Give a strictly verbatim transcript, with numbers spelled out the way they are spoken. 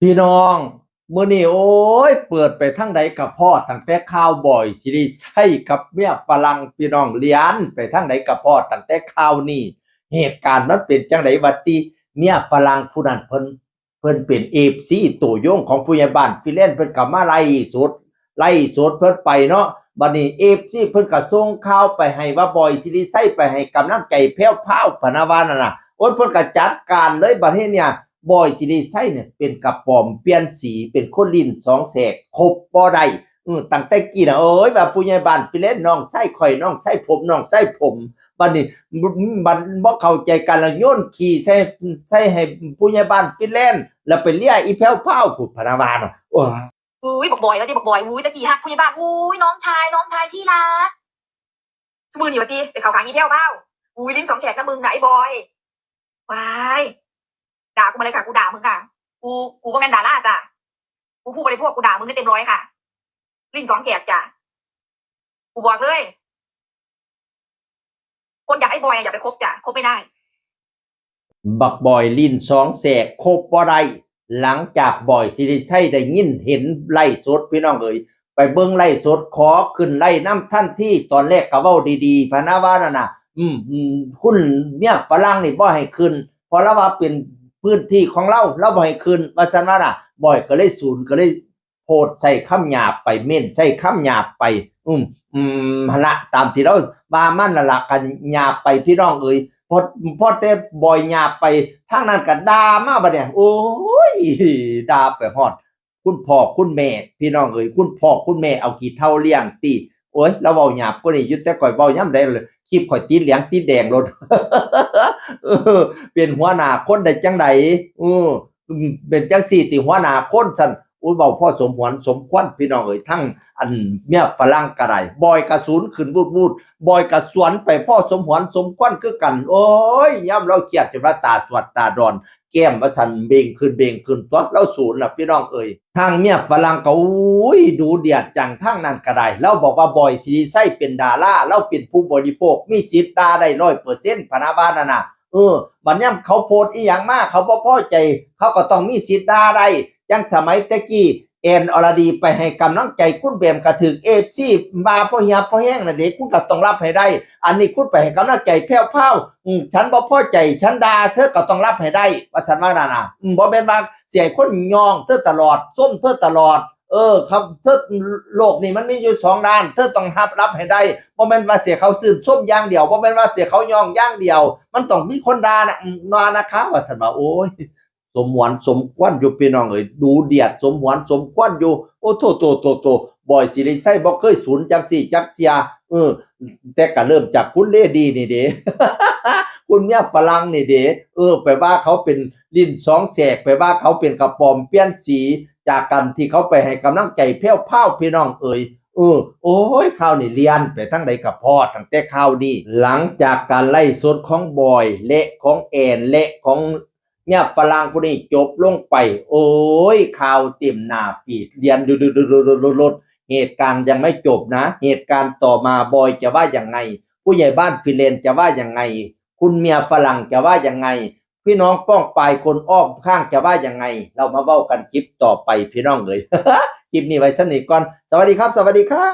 พี่น้อง มื้อนี้ โอ้ย เปิดไปทางใดก็พ้อตั้งแต่ข่าวบอยสิริชัยกับเมียฝรั่ง พี่น้อง เลียนไปทางใดก็พ้อตั้งแต่ข่าวนี้ เหตุการณ์มันเป็นจั่งใดวะติ เมียฝรั่งผู้นั้นเพิ่น เพิ่นเป็น เอฟซี ตัวยงของผู้ใหญ่บ้านฟินแลนด์ เพิ่นก็มาไลฟ์สด ไลฟ์สดเพิ่นไปเนาะ บัดนี้ เอฟซี เพิ่นก็ส่งข่าวไปให้ว่าบอยสิริชัยไปให้กำลังใจแพรวพราวพะนะว่านั่นน่ะ โอ้ย เพิ่นก็จัดการเลยบัดนี้เนี่ย บอยสิริชัยเนี่ยเป็นกระป๋อมเปลี่ยนสี เป็นคนลิ้นสองแฉก คบบ่ได้ อือ ตั้งแต่กี้น่ะ เอ้ย ว่าผู้ใหญ่บ้านฟินแลนด์ น้องชายข่อย น้องชายผม น้องชายผม บัดนี้ มันบ่เข้าใจกัน แล้วโยนขี้ใส่ ใส่ให้ผู้ใหญ่บ้านฟินแลนด์ แล้วไปเลียอีแพรวพราวพุ้นพะนะว่าน่ะ โอ้ย อุ้ย บักบอย ว่าติ บักบอย อุ้ย ตะกี้ฮักผู้ใหญ่บ้าน อุ้ย น้องชาย น้องชายที่รัก ซุมื้อนี้ว่าติ ไปเข้าข้างอีแพรวพราว อุ้ย ลิ้นสองแฉกนะมึงนะไอ้บอย ว้าย ด่ากูมาเลยค่ะ กูด่ามึงค่ะ กู กูบ่แม่นดาราจ้ะ กูผู้บริโภค กูด่ามึงได้เต็มร้อยค่ะ ลิ้นสองแฉกจ้ะ กูบอกเลย คนอย่างไอ้บอยอะอย่าไปคบจ้ะ คบไม่ได้ บักบอยลิ้นสองแฉก คบบ่ได้ หลังจากบอยสิริชัยได้ยินเห็นไลฟ์สด พี่น้องเอ๋ย ไปเบิ่งไลฟ์สด ขอขึ้นไลฟ์นำทันที ตอนแรกก็เว้าดีๆ พะนะว่านั่นน่ะ อืม อืม คุณเมียฝรั่งนี่บ่ให้ขึ้น เพราะลาวว่าเป็นพื้นที่ของลาว ลาวบ่ให้ขึ้น ว่าซั่นว่าน่ะ บอยก็เลยสูน ก็เลย โพสต์ใส่คำหยาบไป เม้นใส่คำหยาบไป อืม อืม หั่นละ ตามที่ลาวว่ามันนั่นละ ก็หยาบไป พี่น้องเอ๋ย พอ พอแต่บอยหยาบไป ทางนั้นก็ด่ามาบัดเนี่ย โอ้ย ด่าไปฮอดคุณพ่อคุณแม่ พี่น้องเอ๋ย คุณพ่อคุณแม่เอาขี้เถ้าเลี้ยงติ โอ้ย ลาวเว้าหยาบกว่านี้อยู่ แต่ข่อยเว้ายามใดเลย คลิปข่อยติดเหลืองติดแดงโลด เออ เป็นหัวหน้าคนได้จั่งใด เออ เป็นจั่งซี้ติหัวหน้าคนซั่น อุ้ย เว้าพอสมหวนสมควร พี่น้องเอ๋ย ทั้งอันเมียฝรั่งก็ได้ บอยก็สูนขึ้นบูดๆ บอยก็สวนไปพอสมหวนสมควรคือกัน โอ้ย ยามลาวเครียดจนว่าตาสวดตาดอน แก้มว่าสั่นเบ่งขึ้นเบ่งขึ้น ตั๊วลาวสูนน่ะ พี่น้องเอ๋ย ทางเมียฝรั่งก็ อุ้ย ดุเดือดจัง ทางนั้นก็ได้ ลาวบอกว่าบอยสิริชัยเป็นดารา ลาวเป็นผู้บริโภค มีสิทธิ์ด่าได้ร้อยเปอร์เซ็นต์ พะนะว่านั่นน่ะ เออ บัดยามเขาโพสต์อิหยังมา เขาบ่พอใจ เขาก็ต้องมีสิทธิ์ด่าได้ จั่งสมัยแต่กี้ แอนอรดีไปให้กำลังใจคุณแบม ก็ถืก เอฟซี ว่าพ่อเหียพ่อแฮงน่ะเด้ คุณก็ต้องรับให้ได้ อันนี้คุณไปให้กำลังใจแพรวพราว อืม ฉันบ่พอใจ ฉันด่า เธอก็ต้องรับให้ได้ ว่าซั่นว่านั่นน่ะ อืม บ่แม่นว่าสิให้คนย่องเธอตลอด ชมเธอตลอด เออ ครับ เธอ โลกนี้มันมีอยู่สองด้าน เธอต้องรับ รับให้ได้ บ่แม่นว่าสิให้เขาชื่นชมอย่างเดียว บ่แม่นว่าสิให้เขาย่องอย่างเดียว มันต้องมีคนด่านะ อืม ว่านะคะ ว่าซั่นว่า โอ้ย สมหวนสมควรอยู่ พี่น้องเอ๋ย ดุเดือดสมหวนสมควรอยู่ โอ้ โธ่ โธ่ โธ่ โธ่ บอยสิริชัยบ่เคยสูนจั่งซี้จักเทื่อ เออ แต่ก็เริ่มจากคุณเลดี้นี่เด้ คุณเมียฝรั่งนี่เด้ เออ ไปว่าเขาเป็นลิ้นสองแฉก ไปว่าเขาเป็นกระป๋อมเปลี่ยนสี จากการที่เขาไปให้กำลังใจแพรวพราว พี่น้องเอ๋ย เออ โอ้ย ข่าวนี้เลียนไปทางใดก็พ้อตั้งแต่ข่าวนี้ หลังจากการไลฟ์สดของบอย และของแอน และของเมียฝรั่งผู้นี้จบลงไป โอ้ย ข่าวเต็มหน้าฟีด เลียนดุดๆๆๆๆ เหตุการณ์ยังไม่จบนะ เหตุการณ์ต่อมา บอยจะว่ายังไง ผู้ใหญ่บ้านฟินแลนด์จะว่ายังไง คุณเมียฝรั่งจะว่ายังไง พี่น้องป้องปายคนอ้อมข้างจะว่ายังไง ลาวมาเว้ากันคลิปต่อไป พี่น้องเอ๋ย คลิปนี้ไว้ส่ำนี้ก่อน สวัสดีครับ สวัสดีครับ